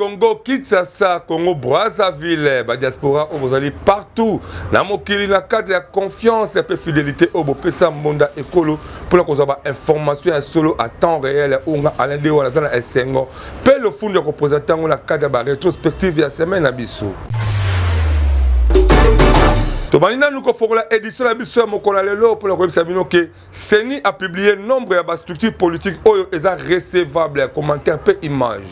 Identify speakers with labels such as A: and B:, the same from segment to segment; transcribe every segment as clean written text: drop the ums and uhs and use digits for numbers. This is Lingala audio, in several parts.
A: Congo Kinshasa, Congo Brazzaville, ba diaspora oyo bozali partout na mokili na cadre ya confiance mpe fidélité oyo bopesa mbonda ekolo mpona kozwa ba information ya solo à temps réel oyo nga Alain Dewa naza na esengo mpe lofundu ya kopresente yango na cadre ya ba rétrospective ya semaine na biso. Tobandi nanu kofongola édition na biso ya mokolo ya lelo mpona koyebisa bino ke CENI a publié nombre ya ba structures politiques oyo eza recevable ya commentaire pe image.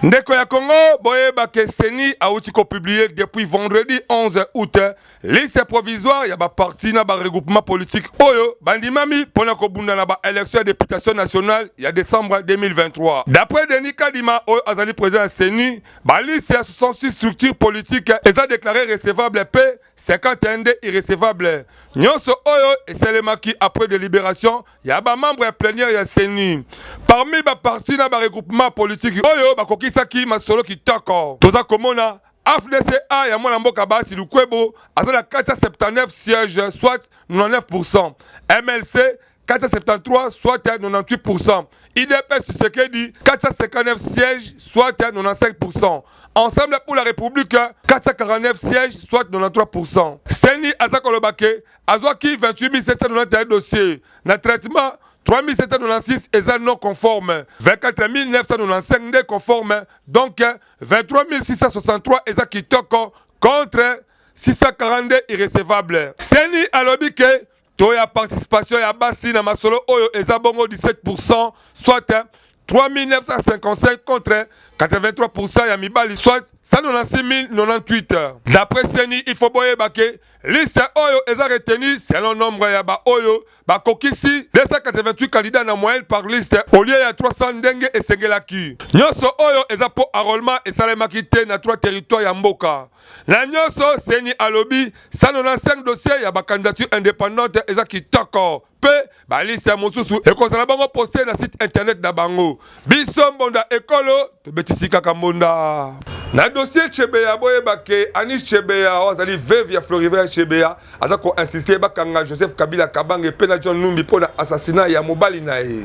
A: Ndeko ya Congo, boyeba ke CENI awuti ko publier depuis vendredi 11 août liste provisoire ya ba partis na ba regroupement politique oyo bandimami pona kobunda na ba élection ya députation nationale ya décembre 2023. D'après Denis Kadima oyo azali président ya CENI, ba liste ya 66 structures politiques eza déclaré recevable pe 51 nde irrecevable. Nyonso oyo esalemaki après deliberation ya ba membres ya plenière ya CENI. Parmi ba partis na ba regroupements politiques oyo bakokisaki masolo kitoko, toza komona AFDC-A ya mwana mboka Bahati Lukwebo aza na 479 sièges soit 99%, MLC 473 soit 98%, UDPS Tshisekedi 459 sièges soit 95%, Ensemble pour la République 449 sièges soit 93%. CENI aza koloba ke azwaki 28 791 dossiers na traitement 3796 eza non conforme, 24 995 nde conforme, donc 23 663 eza kitoko contre 642 irrecevable. CENI alobi ke taux ya participation ya basi na masolo oyo eza bongo 17% soit 3955 contre 83% ya mibali soit 196 098. D'après CENI, il faut boyeba ke liste oyo eza retenu selon nombre ya ba oyo bakokisi 288 candidats na moyenne par liste au lieu ya 300 ndenge esengelaki. Nyonso oyo eza po enrôlement esalemaki te na 3 territoires ya mboka. Na nyonso, CENI alobi 195 dossiers ya ba candidature indépendante eza kitoko mpe baliste ya mosusu ekozala bango poste na site internet na bango. Biso mbonda ekolo tobetisi kaka mbonda. Na dossier Chebeya, boyeba ke Annie Chebeya oyo azali veuve ya Floribert Chebeya aza ko insister bakanga Joseph Kabila Kabange mpe na John Numbi mpo na assassinat ya mobali na ye.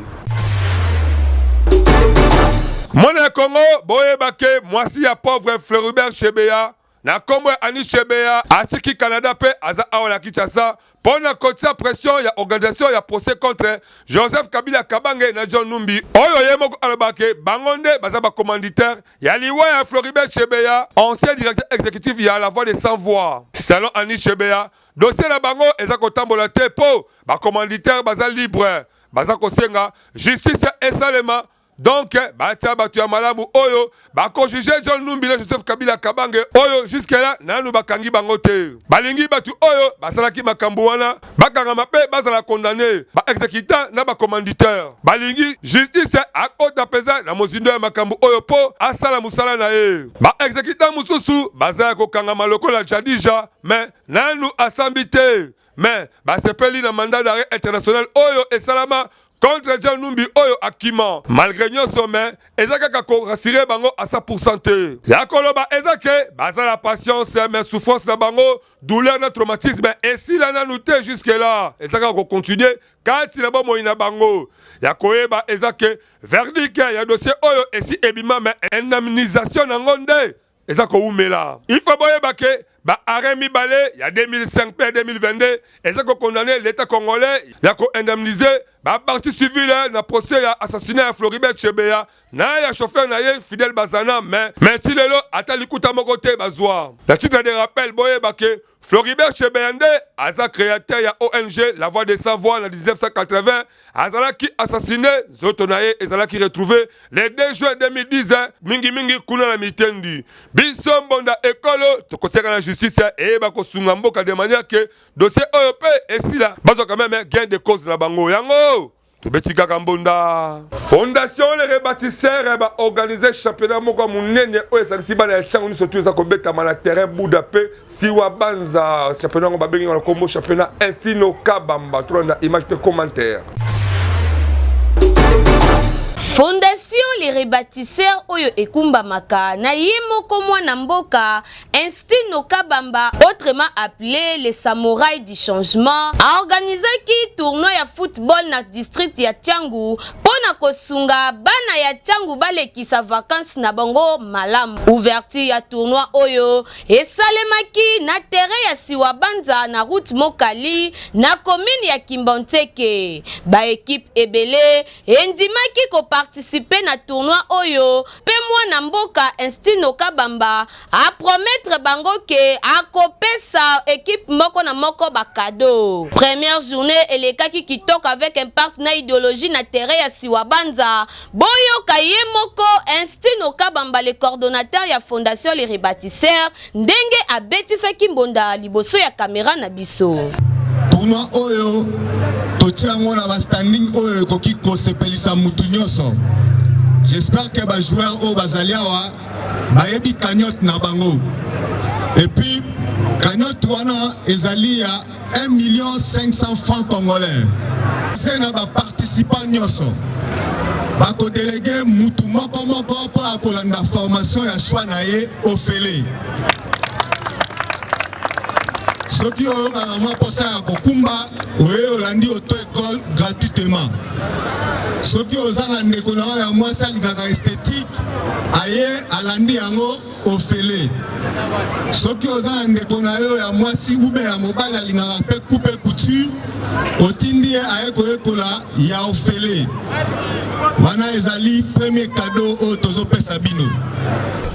A: Mwana ya Congo, boyeba ke mwasi ya pauvre Floribert Chebeya na kombo ya Annie Chebeya atiki Canada mpe aza awa na Kinshasa mpo na kotia pression ya organisation ya procès contre Joseph Kabila Kabange na John Numbi oyo ye moko alobaka ke bango nde baza ba commanditaire ya liwa ya Floribert Chebeya, ancien directeur exécutif ya La Voix des Sans Voix. Selon Annie Chebeya, dossier na bango eza kotambola te mpo ba commanditaire baza libre, baza kosenga justice esalema. Donc batia bato ya malamu oyo bakojuge John Numbi na Joseph Kabila Kabange oyo jusque là nanu bakangi bango te. Balingi bato oyo basalaki makambo wana bakangama mpe bazala condamne, ba exécutant na ba commanditaire. Balingi justice akota mpenza na mozindo ya makambo oyo mpo asala mosala na ye. Ba exécutant mosusu baza ya kokangama lokola Jadija, mais nanu asambi te. Mais basepeli na mandat d'arrêt international oyo esalama contre John Numbi oyo akima malgré nyonso, mais eza kaka ko rassurer bango à 100% te. Ya koloba eza ke baza na patience, mais souffrance na bango, douleur na traumatisme esila nanu te jusque là, eza kaka kocontinue kati na bomoi na bango. Ya koyeba eza ke verdict ya dossier oyo esi ebima, mais indemnisation nango nde eza kowumela. Il faut boyeba ke ba arrêt mibale ya 2005 mpe ya 2022 eza kokondamne l'État congolais ya koindemniser ba partie civile na procès ya assassinat ya Floribert Chebeya na ya chauffeur na ye Fidèle Bazana, mais ti lelo ata likuta moko te bazwa. Na titre de rappel, boyeba ke Floribert Chebeya nde aza créateur ya ONG La Voix des Sans Voix na 1980. Azalaki assassiné, nzoto na ye ezalaki retrouvé le 2 juin 2010 mingimingi kuna na Mitendi. Biso mbonda ekolo tokoseka na justice eyeba kosunga mboka de manière ke dossier oyo mpe esila, bazwa quand même gain de cause na bango. Yango tobeti kaka mbonda. Fondation Les Rebâtisseurs baorganize championnat moko ya monene oyo esangisi bana ya ntango nyonso tu, eza kobetama na terrain Buda mpe Siwa Banza. Championnat yango babengi na nkombo championnat Insino Kabamba. Tolanda image mpe commentaire.
B: Fondation Fondation Les Rebâtisseurs oyo ekumbamaka na ye moko mwana mboka Instino Kabamba autrement appele le samouraï du changement a organisaki tournoi ya football na district ya Tshangu mpo na kosunga bana ya Tshangu balekisa vacances na bango malamu. Ouverture ya tournoi oyo esalemaki na terrain ya Siwabanza na route Mokali na commune ya Kimbanseke. Ba equipes ebele endimaki ko participer na tournoi oyo mpe mwana mboka Instino Kabamba a promettre bango ke akopesa equipe moko na moko ba cadeaux. Première journée elekaki kitoko avec impact na ideologie na terrain ya Siwabanza. Boyoka ye moko Instino Kabamba le coordonnateur ya Fondation Les Rebâtisseurs ndenge abetisaki mbonda liboso ya camera na biso.
C: Tournoi oyo totie yango na ba standing oyo ekoki kosepelisa mutu nyonso. J'espère que ba joueurs oyo bazali awa bayebi cagnotte na bango. Et puis cagnotte wana ezali ya 1 million 500 francs congolais. Se na ba participants nyonso bakodelege mutu moko moko mpo akolanda formation ya choix na ye ofele. Soki oyokaka mwa mposa ya kokumba, oye olandi auto école gratuitement. Soki oza na ndeko na yo ya mwasi alingaka esthétique, aye alandi yango ofele. Soki oza na ndeko na yo ya mwasi ube ya mobali alingaka mpe coupe couture, otindi ye aye koyekola ya ofele. Wana ezali premier cadeau oyo tozopesa bino.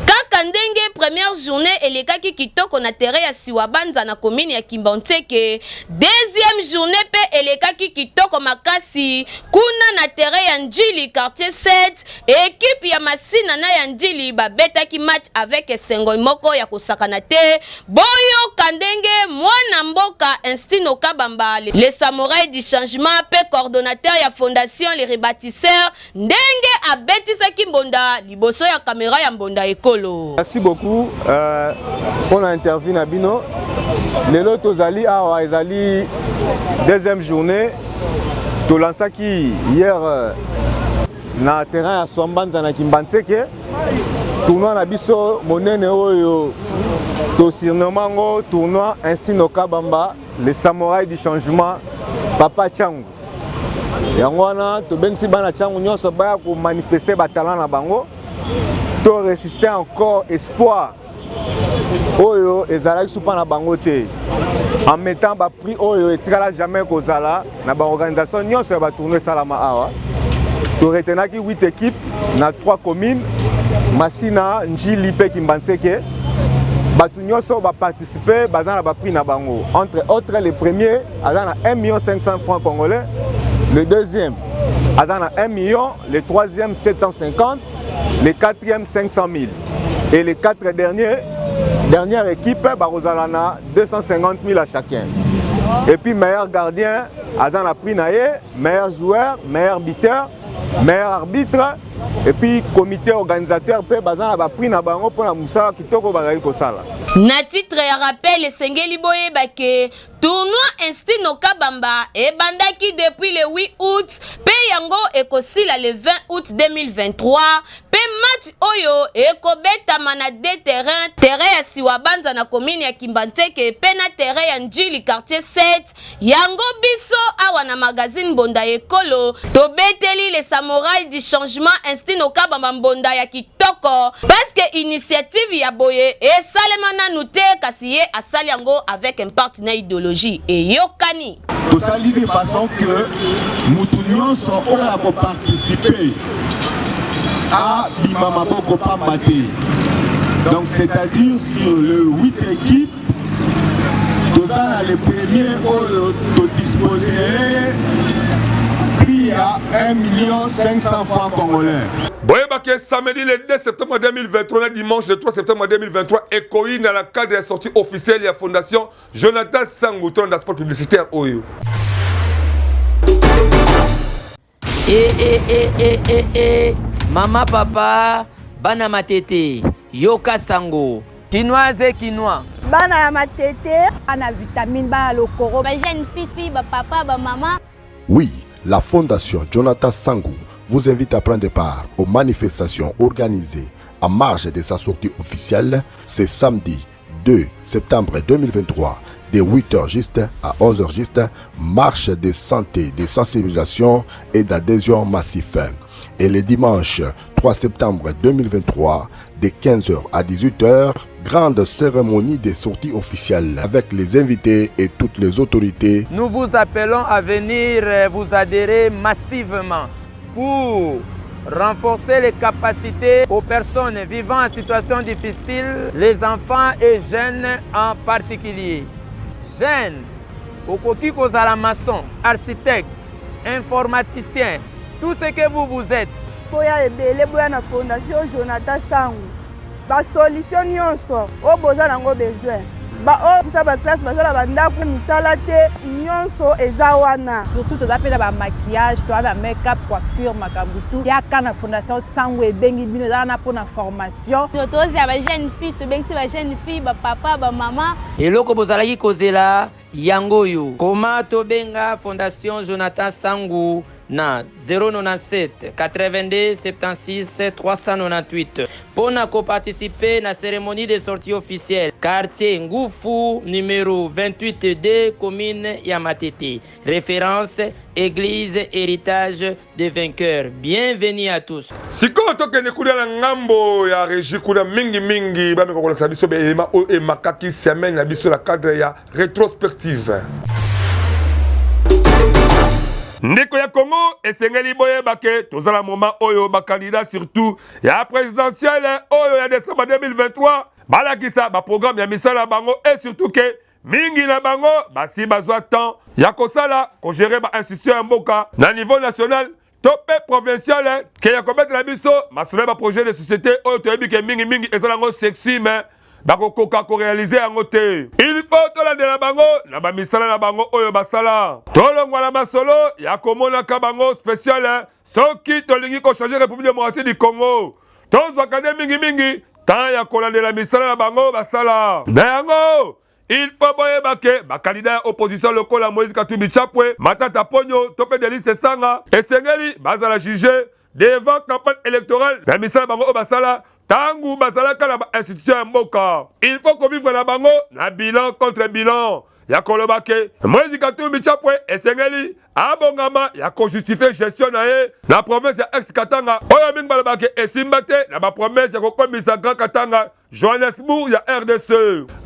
B: Kaka ndenge première journée elekaki kitoko na terrain ya Siwabanza na commune ya Kimbanseke, deuxième journée pe elekaki kitoko makasi kuna na terrain ya Ndjili quartier 7. Equipe ya Masina na ya Ndjili babetaki match avec esengo moko ya kosakana te. Boyoka ndenge mwana mboka Instino Kabamba, le samouraï du changement pe coordonnateur ya fondation Les Rebâtisseurs, ndenge abetisaki mbonda liboso ya camera ya Mbonda Ekolo.
D: Merci beaucoup pona interview na bino. Lelo tozali awa ezali deuxième journée. Tolansaki hier na terrain ya Swambanza na Kimbanseke tournoi na biso monene oyo tosurnomme yango tournoi Instino Kabamba le samouraï du changement Papa Tshangu. Yango wana tobengisi bana Tshangu nyonso baya komanifeste ba talent na bango, to résister encore espoir oyo ezalaki supa na bango te en mettant ba prix oyo etikala jamais kozala na ba organisation nyonso ya ba tournoi esalama awa. To retenaki 8 équipes na 3 communes, Masina, Ndjili pe Kimbanseke. Bato nyonso ba participer baza na ba prix na bango. Entre autres, le premier aza na 1 million 500 francs congolais, le deuxième aza na 1 million, le troisième 750, le quatrième 500 000 et les quatre derniers, dernière équipe bakozala na 250 000 à chacun. Et puis meilleur gardien aza na prix na ye, meilleur joueur, meilleur buteur, meilleur arbitre et puis comité organisateur pe baza na ba prix na bango pona musala kitoko bazali kosala.
B: Na titre ya rappel esengeli boyeba ke tournoi Instino Kabamba ebandaki depuis le 8 août pe yango ekosila le 20 août 2023 pe match oyo ekobetama na deux terrains, terrain ya Siwabanza na commune ya Kimbanseke pe na terrain ya Ndjili quartier 7. Yango biso awa na magazine Mbonda Ekolo tobeteli le samouraï du changement Instino Kabamba mbonda ya kitoko parce que initiative ya boye esalema nanu te, kasi ye asali yango avec impact na idéologie eyokani.
C: Tosali de façon que mutu nyonso oyo akoparticiper abima maboko pamba te. Donc c'est-à-dire sur le 8 équipes toza na le premier oyo todispose prix ya 1 million 500 francs congolais.
A: Boyebake samedi le 2 septembre 2023 na dimanche le 3 septembre 2023 ekoyi na la cadre ya sortie officielle ya fondation Jonathan Sangu tolanda sport publicitaire oyo.
E: E, e, e, e, e, e. Mama papa bana matete yoka sango
F: Kinoise kinois.
G: Bana ya matete. Bana vitamine, bana lokoro.
H: Ba jeune fille, ba papa, ba maman.
I: Oui, la fondation Jonathan Sangu,
F: vous invite à prendre part aux manifestations organisées en marge de sa sortie officielle ce samedi 2 septembre 2023 de 8h juste à 11h juste, marche de santé, de sensibilisation et d'adhésion massif. Et le dimanche 3 septembre 2023, de 15h à 18h, grande cérémonie de sortie officielle avec les invités et toutes les autorités.
H: Nous vous appelons à venir vous adhérer massivement pour renforcer les capacités aux personnes vivant en situation difficile, les enfants et jeunes en particulier. Jeunes, okoki kozala maçon, architecte, informaticien, tout ce que vous vous êtes.
G: Boya ebele boya na fondation Jonathan Sangu. Ba solution nyonso oyo boza nango besoin. Ba oyo sisa ba classe baza na ba ndako misala te nyonso eza wana.
I: Surtout toza pe na ba maquillage, toza na make up, coiffure, makambo tout. Yaka na fondation Sangu ebengi bino eza wana pona formation.
J: Tozela ba jeune fille, tobengisi ba jeune fille, ba papa, ba mama.
E: Eloko bozalaki kozela yango oyo. Koma tobenga Fondation Jonathan Sangu na 097 82 76 398 mpo na koparticipe na cérémonie de sortie officielle quartier Ngufu numéro 28D commune ya Matete référence église héritage de vainqueurs bienvenue à tous.
A: Sikoyo tokende kuna na ngambo ya régie kuna mingi mingi bameka kolakisa biso baelema oyo emakaki semaine na biso na cadre ya rétrospective. Ndeko ya Congo esengeli boyeba ke toza na moment oyo bakandida surtout ya présidentielle oyo ya décembre 2023 balakisa baprogramme ya misala ya bango et surtout ke mingi na bango basi bazwa temps ya kosala kogere ba institution ya mboka na niveau national to mpe provincial ke ya kobetela biso masolo ya baprojet de société oyo toyebi ke mingimingi eza nango sexy mais bakokoka korealize yango te. Il faut tolandela bango na bamisala na bango oyo basala, tolongwa na masolo ya komonaka bango spécial. Soki tolingi kochange République démocratique du Congo, tozwaka nde mingimingi temps ya kolandela misala na bango basala. Na yango il faut boyeba ke bakandida ya opposition lokola Moïse Katumbi Chapwe, Matata Ponyo to mpe Delly Sesanga esengeli bazala juge devant campagne électorale na misala bango oyo basala ntango bazalaka na bainstitution ya mboka. Il faut kovivre na bango na bilan contre bilan ya koloba ke Moïse Katumbi Chapwe esengeli abongama ya kojustifie gestion na ye na province ya ex Katanga oyo mingi balobaka ke esimba te na bapromese ya kokomisa Grand Katanga Johannesburg ya RDC.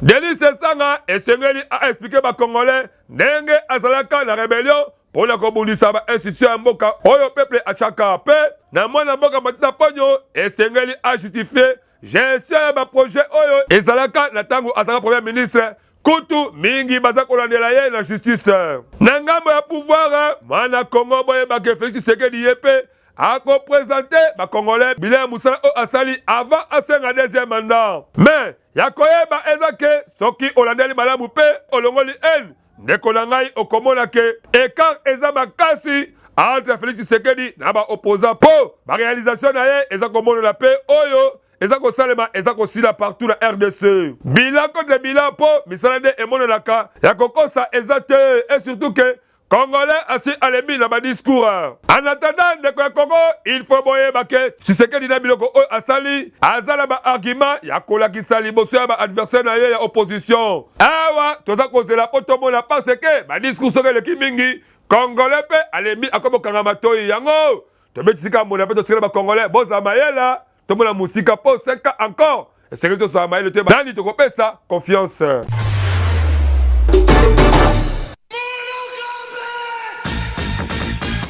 A: Delly Sesanga esengeli a expliquer ba Congolais ndenge azalaka na rebellion mpo na kobundisa ba institution ya mboka oyo peuple achaka, mpe na mwana mboka Matata Ponyo esengeli a justifier gestion ya ba projet oyo ezalaka na ntango azalaka premier ministre, kutu mingi baza kolandela ye na justice. Na ngambo ya pouvoir, mwana Congo boyebake Felix Tshisekedi ye mpe akopresente ba Congolais bilan ya mosala oyo asali avant asenga deuxième mandat. Mais ya koyeba eza ke soki olandeli malamu mpe olongoli haine, ndeko na ngai, okomona ke écart eza makasi entre Félix Tshisekedi na ba opposant, mpo ba réalisation na ye eza komonana mpe oyo eza kosalema eza kosila partout na RDC. Bilan contre bilan, mpo misala nde emonanaka, ya kokosa eza te, et surtout ke Congolais asi alembi na badiscours. En attendant, ndeko ya Congo, il faut boyeba ke Tshisekedi na biloko oyo asali aza na baargument ya kolakisa liboso ya baadversaire na ye ya opposition. Awa toza kozela mpo tomona, parce ke badiscours soki eleki mingi, Congolais mpe alembi, akomokanga matoi. Yango tobetisika mona mpe tosikela bacongolais bozala mayela, tomona mosika mpo 5 ans encore esengeli tozala mayele te nani tokopesa confiance.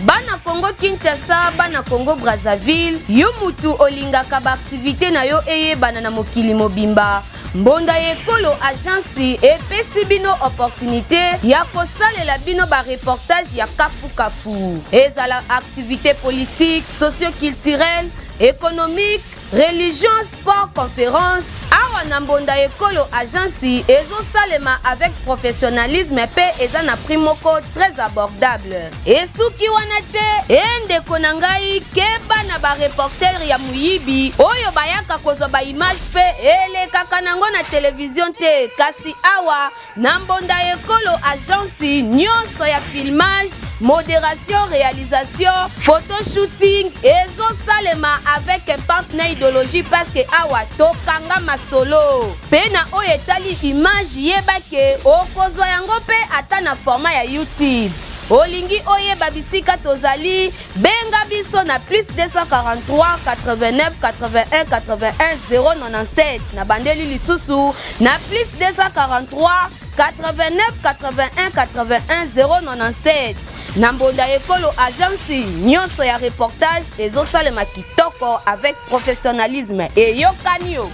B: Bana Congo Kinshasa, bana Congo Brazzaville, yo mutu olingaka ba activité na yo eyebana na mokili mobimba, Mbonda ya Ekolo Agence epesi bino opportunité ya kosalela bino ba reportage ya kafukafu, ezala activité politique, socio-culturelle, économique, religion, sport, conférence. Awa na Mbonda Ekolo Agence ezosalema avec professionnalisme mpe eza na prix moko très abordable. Esuki wana te, e ndeko na ngai, keba na bareporter ya moyibi oyo bayaka kozwa baimage mpe elekaka nango na televizio te. Kasi awa na Mbonda Ekolo Agence, nyonso ya filmage. Moderation, réalisation, photo shooting ezosalema avec impact na idéologie parce que awa tokanga masolo. Pe na oyo etali image yeba ke okozwa yango pe ata na format ya YouTube. Olingi oyeba bisika tozali, benga biso na plus 243 89 81 81 097. Na bandeli lisusu na plus 243 89 81 81 097. Na mbonda ekolo agence nyonso ya reportage ezosalema kitoko avec professionnalisme. Eyokani yo.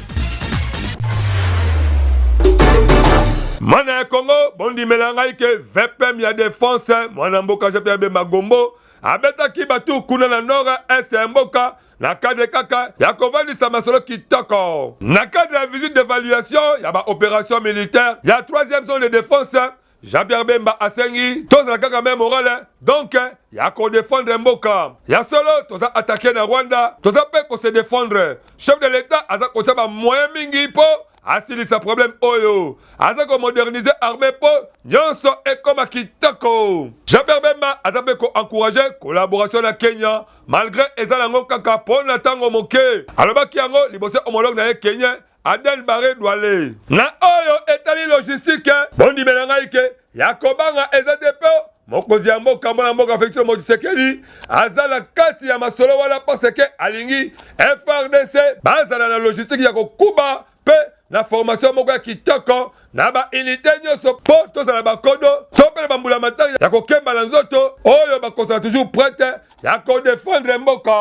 A: Mwana ya Congo, bondimela ngai ke VPM ya defense mwana mboka Jean-Pierre Bemba Gombo abetaki batu kuna na nord est ya mboka na cadre kaka ya kovandisa masolo kitoko na cadre ya visite d'évaluation ya ba opération militaire ya 3e zone de défense. Jean-Pierre Bemba asengi tozala kaka même morale, donc ya kodefendre mboka. Ya solo, toza attaqué na Rwanda, toza mpe kose défendre. Chef de l'État aza kotia ba moyen mingi mpo asilisa problème oyo, aza komoderniser armée mpo nyonso ekoma kitoko. Jean-Pierre Bemba aza mpe koencourager collaboration na Kenya, malgré eza nango kaka mpo na ntango moke. Alobaki yango liboso homologue na ye kenyen Aden Bare Dwale. Na oyo etali logistique, bondimela ngai ke ya kobanga eza te, mpo mokonzi ya mboka, mwana mboka Félix Tshilombo Tshisekedi, aza na kati ya masolo wana, parce que alingi FARDC bazala na logistique ya kokuba mpe na formation moko ya kitoko na ba unité nyonso, mpo tozala bakodo to mpe na bambula matari ya kokemba na nzoto oyo bakozala toujours prête ya kodefendre mboka.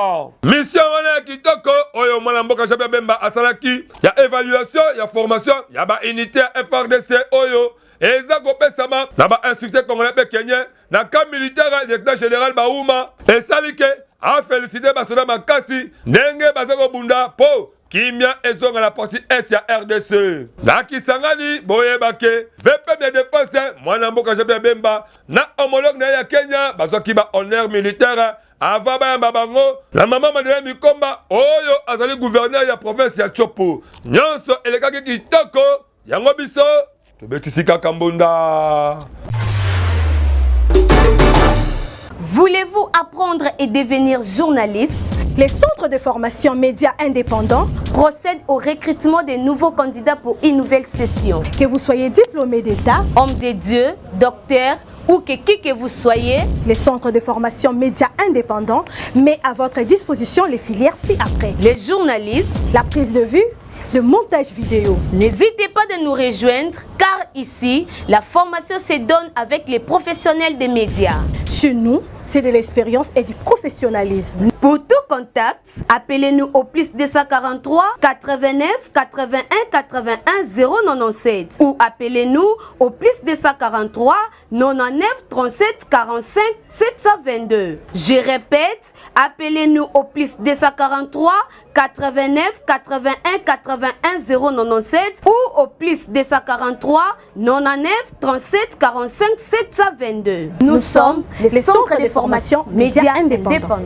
A: Mission wana ya kitoko oyo mwana mboka Jean Pierre Bemba asalaki ya évaluation ya formation ya ba unité ya FARDC oyo eza kopesama na ba instructeur congolais mpe kenyen na camp militaire lieutenant général Bauma, esali ke afélicité basoda makasi ndenge baza kobunda mpo kimia ezonga na partie est ya RDC. Na Kisangani, boyeba ke VPM ya defense mwana mboka Jean Pierre Bemba na homologue na ye ya Kenya bazwaki ba honneur militaire avant bayamba bango na mama Madeleine Mikomba oyo azali gouverneur ya province ya Tshopo. Nyonso elekaki kitoko, yango biso tobetisi kaka mbonda.
B: Voulez-vous apprendre et devenir journaliste?
G: Les centres de formation médias indépendants
B: procèdent au recrutement des nouveaux candidats pour une nouvelle session.
G: Que vous soyez diplômé d'État,
B: homme de Dieu, docteur ou que qui que vous soyez,
G: les centres de formation médias indépendants met à votre disposition les filières ci-après.
B: Le journalisme,
G: la prise de vue, le montage vidéo.
B: N'hésitez pas de nous rejoindre car ici, la formation se donne avec les professionnels des médias.
G: Chez nous, c'est de l'expérience et du professionnalisme.
B: Pour tout contact, appelez-nous au plus 243 89 81 81 097 ou appelez-nous au plus 243 99 37 45 722. Je répète, appelez-nous au plus 243 89 81 81 097 ou au plus 243 99 37 45 722. Nous sommes les centres de formation médias indépendants.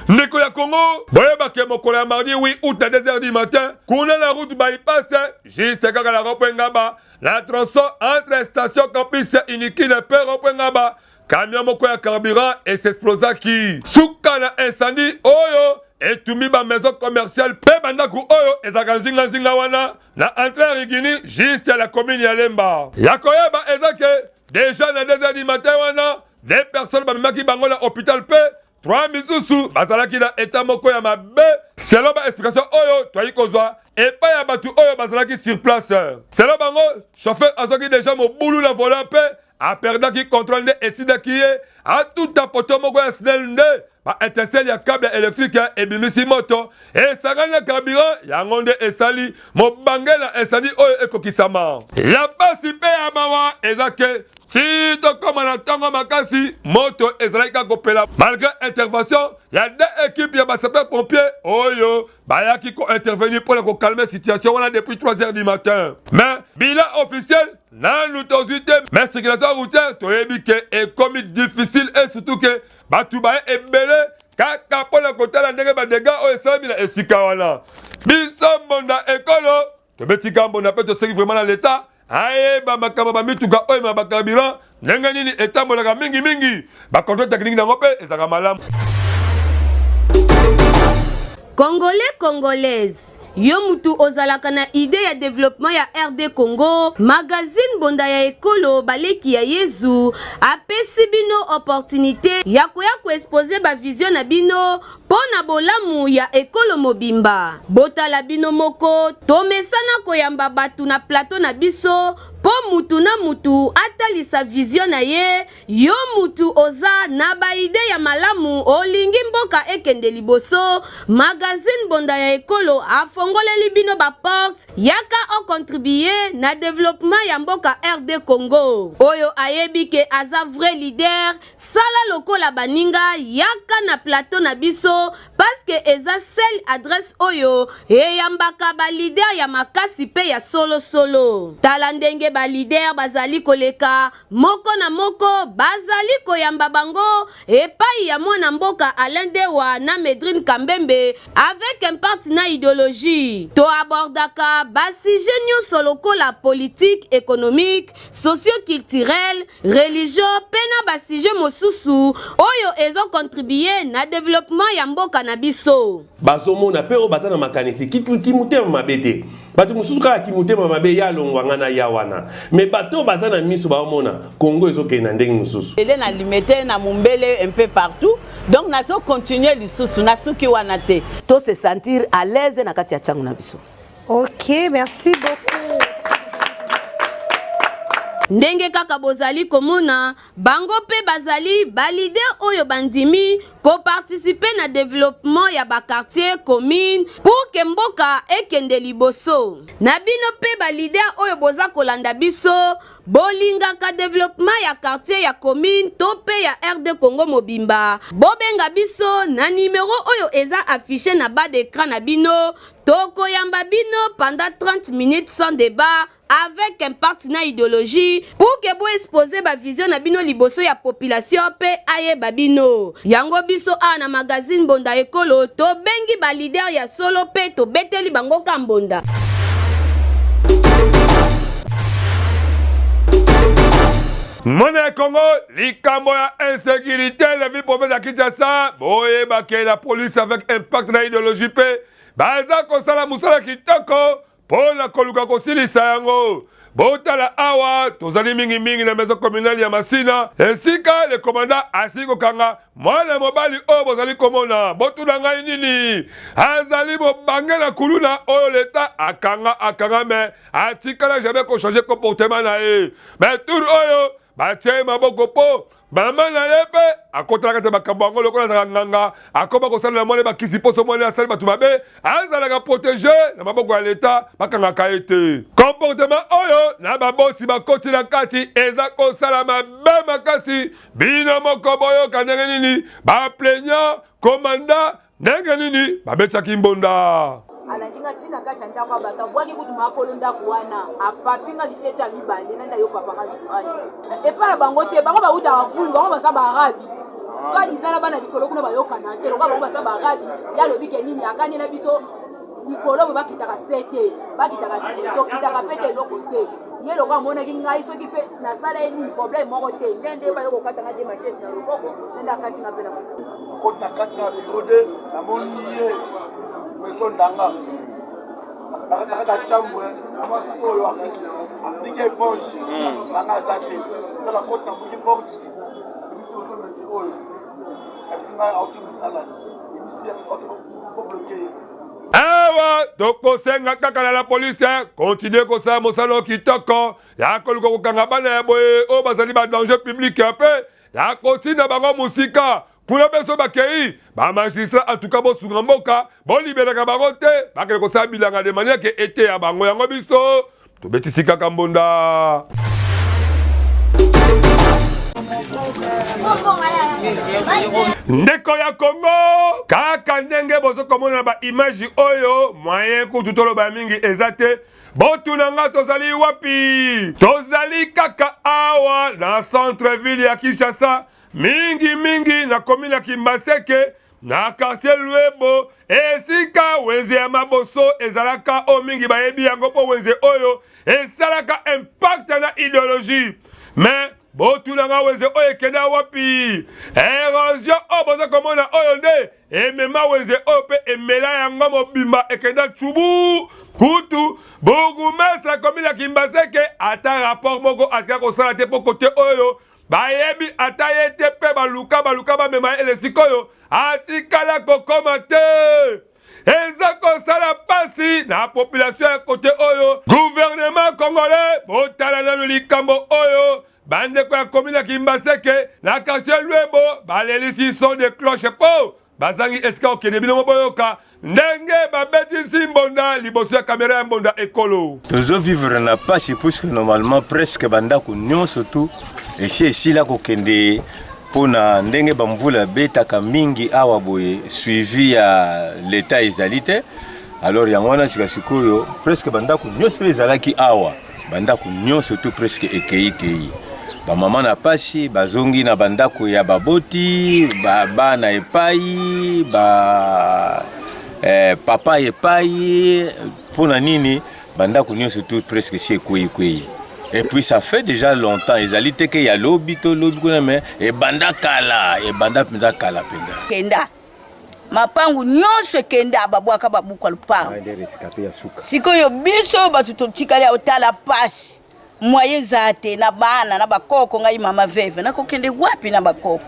A: Ndeko ya Congo, boyebake mokolo ya mardi 8 août à 2h du matin, kuna na route bypass, juste kaka na rond-point Ngaba, na tronçon entre station campus Unikin mpe rond-point Ngaba, camion moko ya carburant esexplosaki, suka na incendie oyo etumbi ba maison commerciale mpe bandako oyo ezalaka nzinganzinga wana na entrée ya Rigini, juste ya la commune ya Lemba. Ya koyeba eza ke déjà na 2h du matin wana, deux personnes bamemaki bango na hôpital mpe trois misusu bazalaki na état moko ya mabe, selon ba explication oyo toyaki kozwa epai ya bato oyo bazalaki sur place. Selon bango, chauffeur azwaki déjà mobulu na volant mpe aperdaki contrôle, nde etindaki ye atuta poto moko ya SNEL, nde ba étincelle ya câble électrique ebimisi moto esangani na carburant, yango nde esali mobange na incendie oyo ekokisama. Ya pasi mpe ya mawa eza ke si tokóma na ntongo makasi, moto ezalaki kaka kopela malgré intervention ya deux équipe ya basapeur pompier oyo bayaki kointervenir mpona kocalmer situation wana depuis 3 heures du matin. Mais bilan officiel nanu tozwi te, mais circulation routière toyebi ke ekomi difficile et surtout ke bato baye ebele kaka mpona kotala ndenge badégâts oyo esalami na esika wana. Biso mbonda ekolo tobetika mbonda mpe tosengi vraiment na l'État. ayeba makambo bamituka oyo ma bacarburant ndenge nini etambolaka mingimingi, bacontrole technique na yango mpe ezalaka malamu.
B: Congolais, Congolaise, yo mutu ozalaka na idee ya developpement ya RD Congo, magazine Bonda ya Ekolo Baleki ya Yezu apesi bino opportunite ya koya ko exposer ba vision na bino mpo na bolamu ya ekolo mobimba. Botala bino moko, tomesana koyamba batu na plateau na biso mpo mutu na mutu atalisa vision na ye. Yo mutu oza na ba idee ya malamu olingi mboka ekende liboso, magazine Bonda ya Ekolo afongoleli bino ba portes, yaka o contribuer na developpement ya mboka RD Congo. Oyo ayebi ke aza vrai leader, sala lokola baninga, yaka na plateau na biso parce que eza seule adresse oyo eyambaka ba leader ya makasi pe ya solo solo. Tala ndenge ba leader bazali koleka Moko na moko bazali koyamba bango epayi ya mwana mboka Alain Dewa na Medrine Kambembe avec impact na ideologie. To abordaka ba sujets nionso lokola politique, economique, socio-culturel, religion pe na ba sujets mosusu oyo ezo contribuer na developpement ya mboka na biso.
K: Bazomona pe oyo baza na makanisi kimotema mabe te. Bato mosusu kaka kimotema mabe ya longwa nga na ya wana. Mais bato oyo baza na miso baomona Congo ezokende na ndenge mosusu.
L: Ele na Limete, na Mumbele, un peu partout. Donc nazo continuer lisusu, nasuki wana te.
M: To se sentir à l'aise na kati ya tshangu na biso.
N: Ok, merci beaucoup.
B: Ndenge kaka bozali komona, bango pe bazali ba leader oyo bandimi ko participer na developpement ya ba quartiers, communes pour que mboka ekende liboso. Na bino pe ba leader oyo boza kolanda biso, bolingaka developpement ya quartier, ya commune to pe ya RD Congo mobimba, bobenga biso na numero oyo eza affiche na bas d'ecran na bino, tokoyamba bino pendant 30 minutes sans debat, avec impact na ideologie pour que bo exposer ba vision na bino liboso ya population pe ayeba bino. Yango biso awa na magazine Mbonda Ekolo tobengi ba leader ya solo pe tobeteli bango ka mbonda.
A: Mwana ya Congo, likambo ya insécurité na ville province ya Kinshasa, boyeba ke la police avec impact na idéologie pe baza kosala mosala kitoko Mpo na koluka kosilisa yango, botala awa, tozali mingi mingi na maison communale ya Masina, esika le commandant asili kokanga mwana mobali oyo bozali komona. Botuna ngai nini? Azali mobange na kuluna oyo leta akanga akanga, mais atikala jamais ko changer comportement na ye. Mais tour oyo batie ye maboko mpo Mama na ye mpe akotalaka te makambo yango lokola azalaka nganga, akoma kosalela mwana ye bakisi mpo so mwana ye asali bato mabe, azalaka protege na maboko ya leta, bakangaka ye te. Comportement oyo na baboti bakoti na kati eza kosala mabe makasi. Bino moko boyoka ndenge nini ba plaignant commandant Ndenge nini babetaki mbonda?
O: Alandi nga ti na kati ya ndako ya bato, abwaki kutu makolo ndako wana, apapi nga lisheti ya mibale na nde ayoka paka zuani epai na bango te. Bango bawutaka fulu, bango baza baarabi soit disant na bana likolo kuna bayokana te, lokola bango baza baarabi. Ye alobi ke nini akani na biso likolo boye, bakitaka se te, bakitaka se te, tokitaka mpe te, eloko te. Ye lokola amonaki ngai soki mpe nasala ye nini, problème moko te, nde nde bayo kokata nga de machete na loboko, nde nde akati nga mpe na
P: Nakoti na kati na bureau de namoni ye maison ndanga na kati ya chambre na mwasi oyo afiniki eponge nanga aza te. Nde nakoti, nafuki porte, ebisi oso mesi oyo abisi ngai auti mosala, ebisi obloke ye.
A: Awa tokosenga kaka na la police continue kosala mosala oyo kitoko ya koluka kokanga bana ya boye oyo bazali ba danger public mpe ya kotinda bango mosika kuna. Mpe so bakei ba magistrat, atuka bosunga mboka, boliberaka bango te bakende kosala bilanga de manière ke eteya bango. Yango biso tobetisi kaka mbonda. Ndeko ya Congo, kaka ndenge bozo komona na ba image oyo, moyen kutu toloba mingi eza te. Botuna nga tozali wapi? Tozali kaka awa na centre ville ya Kinshasa, mingi mingi na commune ya Kimbaseke. Na quartier Luebo, esika wenze ya maboso ezalaka oyo mingi bayebi yango mpo wenze oyo esalaka impact na ideologie. Mais botuna nga wenze oyo ekenda wapi? Erosion oyo boza komona oyo nde emema wenze oyo mpe emela yango mobimba ekenda tchubu. Kutu bourgmestre akomi na Kimbaseke ata rapport moko atika kosala te mpo kote oyo Bayebi ata ye te mpe baluka baluka bamema ye ele sikoyo atikala kokoma te. Eza kosala pasi na population ya kote oyo. Gouvernement congolais botala nanu likambo oyo. Bandeko ya commune ya Kimbaseke na quartier Luebo balelisi son de cloche po bazangi esika kokende. Bino boyoka ndenge babetisi mbonda liboso ya kamera ya mbonda ekolo.
Q: Tozo vivre na pasi puisque normalement presque bandako nyonso tu esi esila kokende mpo na ndenge bamvula ebetaka mingi awa boye, suivi ya leta ezali te. Alors yango wana sika sikoyo presque bandako nyonso ezalaki awa, bandako nyonso tu presque ekei kei. Bamama na pasi bazongi na bandako ya baboti, ba bana epai, ba papa epai. Mpo na nini bandako nyonso tu presque si ekwei kwei? Et puis ça fait déjà longtemps, ezali te ke ya lobi to lobi kuna, mais ebanda kala, ebanda mpenza kala mpenza.
R: Kenda mapangu nyonso ekenda, babwaka babuka lupangu. Sikoyo biso bato totikali otala pasi, moyen eza te na bana na bakoko. Ngai mama veve, nakokende wapi na bakoko?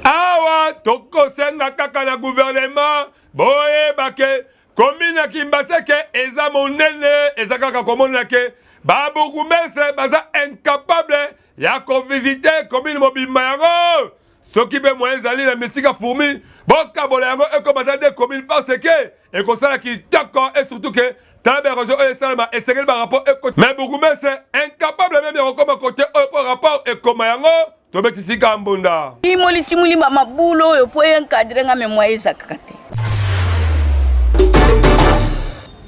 A: Awa tokosenga kaka na gouvernement, boyeba ke commune ya Kimbaseke eza monene, eza kaka komona ke babourgmestre baza incapable ya kovisite commune mobimba yango. Soki mpe moyen ezali na misika fourmi, bokabola yango ekoma ata de commune, parce que ekosala kitoko. Et surtout ke tala baerosion oyo esalema, esengeli barapport ekota, mais bourgmestre incapable meme ya kokoma kote oyo mpo rapport ekoma yango. Tobetisika mbunda.
R: Timoli timoli ba mabulu oyo po encadre nga, me moyen ezakaka te.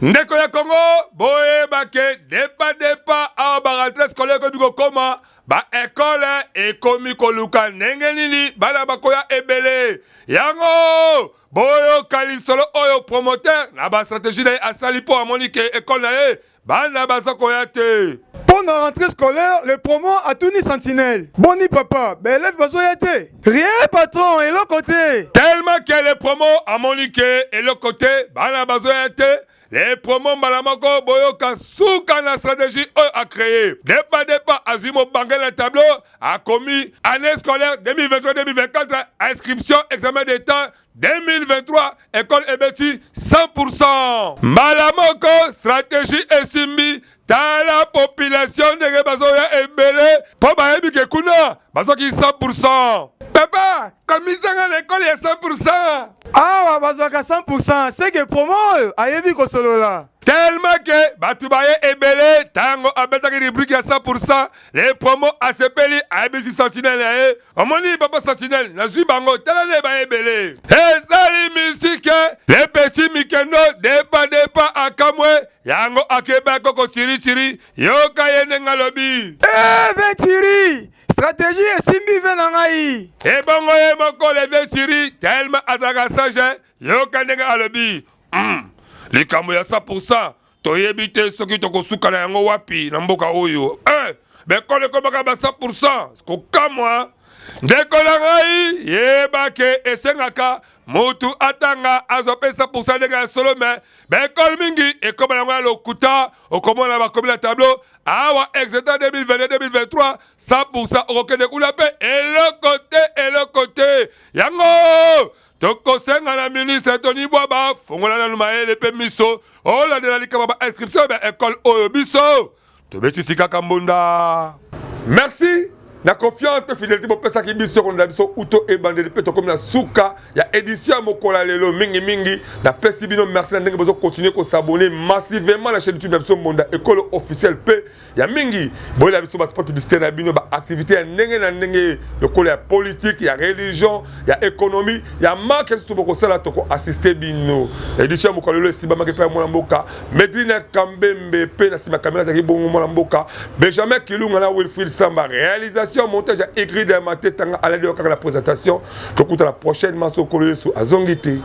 A: Ndeko ya Kongo, boyeba ke depa depa awa barentre scolaire ekomi kokoma, baekole ekomi koluka ndenge nini bana bakoya ebele. Yango boyoka lisolo oyo promoteur na bastratégie na ye asali mpo amoni ke ekole na ye bana baza koya te.
S: Mpo na rentrée scolaire, le promo atuni sentinelle: "Boni papa, baélève bazoya te?" "Rien patron, eloko te."
A: Tellement ke le promo amoni ke eloko te, bana bazoya te, le promo mbala moko boyoka suka na stratégie oyo acréé. Depa depa azwi mobange na tableau, akomi année scolaire 2023-2024, inscription examen d'état 2023, école ebeti 100%. Mbala moko stratégie esimbi. Tala population ndenge bazoya ebele mpo bayebi ke kuna bazwaki 100%. Papa, komisanga na ekole ya 100%.
S: Awa bazwaka 100%, seke promo oyo ayebi kosolola.
A: Tellement ke bato baye ebele ntango abetaki rubrique ya 100%, le promo asepeli, ayebisi sentinelle na ye: "Omoni papa sentinelle, nazwi bango, tala nde baye ebele." Ezali misike. Le petit mikendo depa depa akamwe yango, akeba koko chirisiri. Yoka ye ndenge alobi.
S: Eh, ventiri stratégie esimbi ve na ngai.
A: Ebongo ye moko le ventiri, tellement azalaka sage, yoka ndenge alobi: Likambo ya 100%, toyebi te soki tokosuka na yango wapi na mboka oyo. Bekolo ekomaka ba 100%, kokamwa. Ndeko na ngai, yeba ke esengaka mutu atanga azwa mpe 100% ndenge ya solo, me baekole mingi ekoma yango ya lokuta. Okomona bakomi na tableau awa exetat 2022 2023 100%, okokende kuna mpe eloko te, eloko te. Yango tokosenga na ministre Tony Bwaba, fongola nanu mayele mpe miso, olandela likambo ba inscription ya baekole oyo. Biso tobetisi kaka mbonda. Merci na confiance mpe fidélité bopesaki biso kolanda biso uto ebandeli mpe tokomi na suka ya édition ya mokolo ya lelo. Mingimingi napesi bino merci na ndenge bozokontinue kos'abonner massivement na chaîne YouTube na biso Mbonda Ekolo Officiel. Mpe ya mingi, boyela biso baspot publicité na bino, baactivité ya ndenge na ndenge, lokola ya politique, ya religion, ya économie, ya marke surtout, bokosala tokoassiste bino. Édition ya mokolo lelo esimbamaki mpe ya mwana mboka Medrine Kambembe, mpe na nsima kamera azalaki bongo mwana mboka Benjamin Kilunga na Wilfried Samba. Réalisation, montage ya écrit de Mate Tanga Alali, kaka la présentation. Tokutana prochainement sokolo. Nkolo Yesu azongi te.